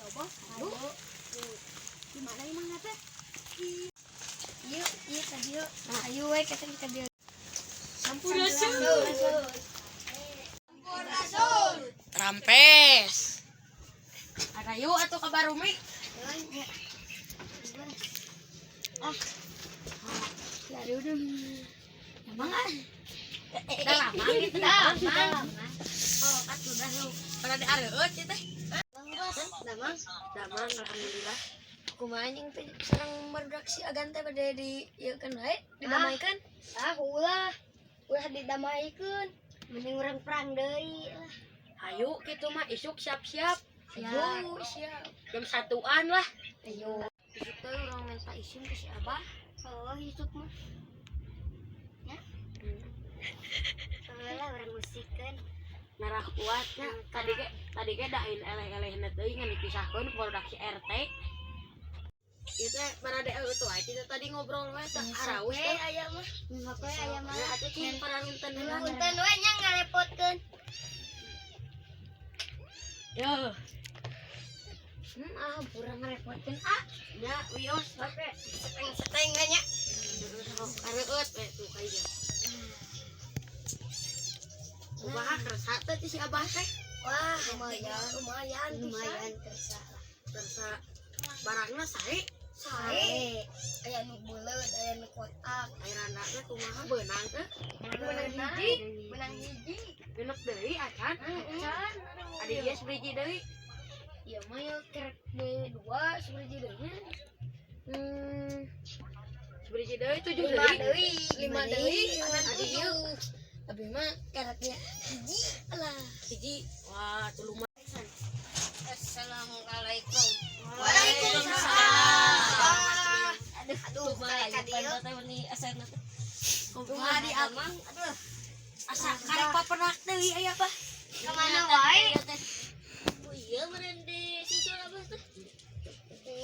Abah. Ayo. Di mana imahna teh? Yuk, iya tadi yuk. Nah, ayo we kita kita dia. Sampurasun. Rampes. Ada yuk atuh ka Barumi. Ah. Lari udah. Emang ah. Udah lama gitu dah. Oh, atuh dah lu. Pada di areueut ieu teh. Damang, Damang alhamdulillah. Kumaha anjing teh sareng barudak si Agan teh bade di ieu kan wae, didamaikeun. Ah, ulah. Ulah didamaikeun. Mending urang perang deui lah. Ayo kitu mah isuk siap-siap. Ayo, siap. Jam satuan lah. Ayo. Isuk teh urang minta izin ke si Abah. Oh, isuk mah. Ya. Lah urang usikeun. Merah kuatnya tadi ge dain eleh-elehna teuing ngan dipisahkeun ku barudak si RT. Ieu teh barade eueuh tuh wae kita tadi ngobrol we teh haraus We teh. aya mah. Sok we aya mah. Ya atuh cing pararunten heula. Punten we nya ngarepotkeun. Yo, Ah, kurang ngerepotkeun ah. nya wios we. Seteng-seteng we nya. Areueut we tuh kayaknya. Kumaha kersa teh ti si Abah teh? Wah, lumayan, lumayan, lumayan kersa. Kersa barangna sae. Sae. Aya nu buleud, aya nu kotak. Ai randa teh kumaha beunang teh? Menang hiji, menang hiji. Genep deui acan. Acan. Adi ieu sabiji deui. Ieu mah yeuh kerek D2 sabiji deui. Sabiji deui tujuh Lima deui. deui, Lima deui, anan adi tujuh. ieu. Tapi mah kereknya hiji lah. Hiji. Wah, tuh lumayan. Assalamualaikum. Waalaikumsalam. Aduh, aduh, ka dieu. Kumaha di Amang, aduh. Asa karek papenak deui aya bah. Kemana wae? Oh iya meren di susul abah teh.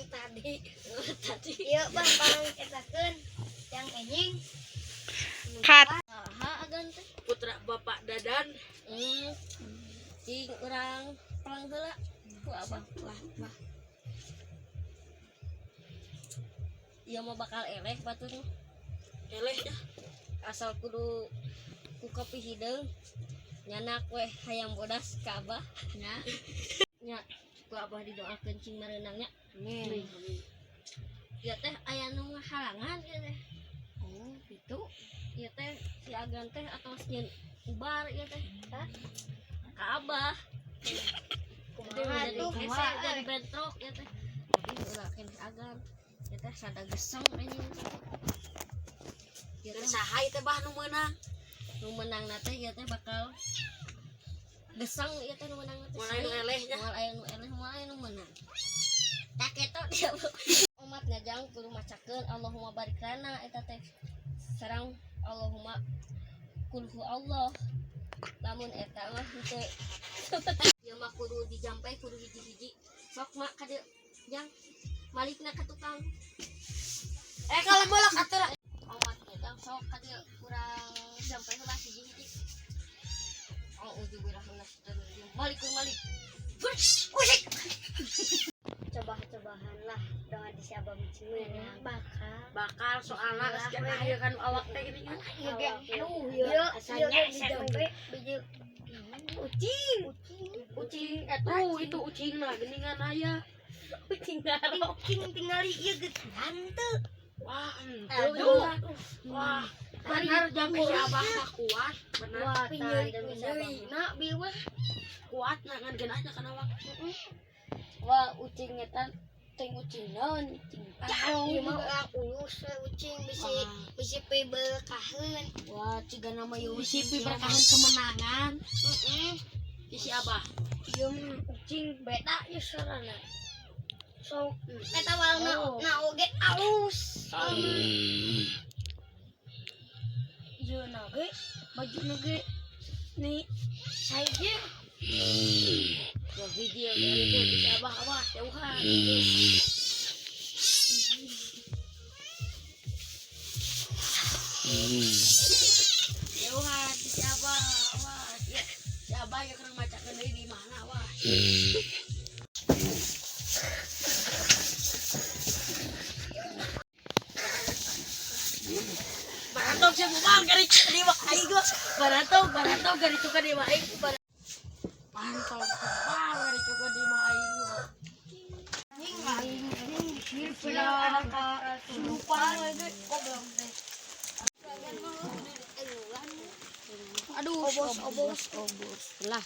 Tadi. Tadi. Ieu bah pang etakeun yang enjing. Cut. Saha agan teh? Putra Bapak Dadan. Cing urang perang heula ku abah lah bah. Ieu mah bakal eleh batur mah. Eleh dah. Asal kudu ku kopi hideung nyanak weh hayang bodas ka abah. Nya. Nya ku abah didoakeun cing mareunang nya. Amin. Ieu teh aya nu ngahalangan ieu teh. Oh, gitu. Ieu teh si agan teh atos nyeun ubar ieu teh. Hah? Ka abah. Kumaha Jadi tuh? hese jadi bentrok ya teh. Tapi ulah keneh agan. Ya teh sada geseng anjing. Ya Dan teh saha ieu teh bah nu meunang? nu menang na teh ya teh bakal geseng ya teh nu menang na teh. Moal aya nu eleh nya. Moal aya nu eleh, moal aya nu menang. Tak keto dia. Umat ngajang kudu macakeun Allahumma barik lana eta teh. Sareng Allahumma kulhu Allah. Lamun eta mah henteu. Ieu mah kudu dijampe kudu hiji-hiji. Sok mak ka dieu jang malikna ka tukang. Eh kalau bolak atuh lah. Omat ngajang sok ka dieu kurang jampe heula hiji-hiji. Oh ujubillah minasyaitonir malik malik. Usik. Coba-cobaan lah doa di siapa menang bakal. Bakal soalna geus cenah ieu kan awak teh gini kan. Iya ge, aduh, iya, iya dijampe biji ucing, ucing, Ucing atuh itu ucingna geuningan aya. Ucing ngaro. ucing tingali ieu geus hanteu. Wah, henteu. Wah, bener jam si Abah mah kuat, bener. Wah, Pinyeri, tah, pinyeri. Na bieu mah. Kuat na ngan geunahna kana awak. Wah, ucing eta teh ucing naon ucing. Ieu mah ulah ulus we ucing bisi bisi piberkaheun. Wah, ciga nama ieu Bisi piberkahan kemenangan Heeh. di si Abah. Ieu mah ucing beda ieu sarana. So, eta warna na oge alus. Ieu na ge baju ge nih saya ge Ya hiji ya itu di si Abah awas jauhan. Jauhan di si Abah awas. Ya, si Abah ya keur macakeun deui di mana awas. Baratog siya bumang gari ka di ba aing gua. Baratog, baratog gari ka di ba aing. Pantog bumang gari ka di ba aing gua. Aduh, obos, obos, obos. Lah.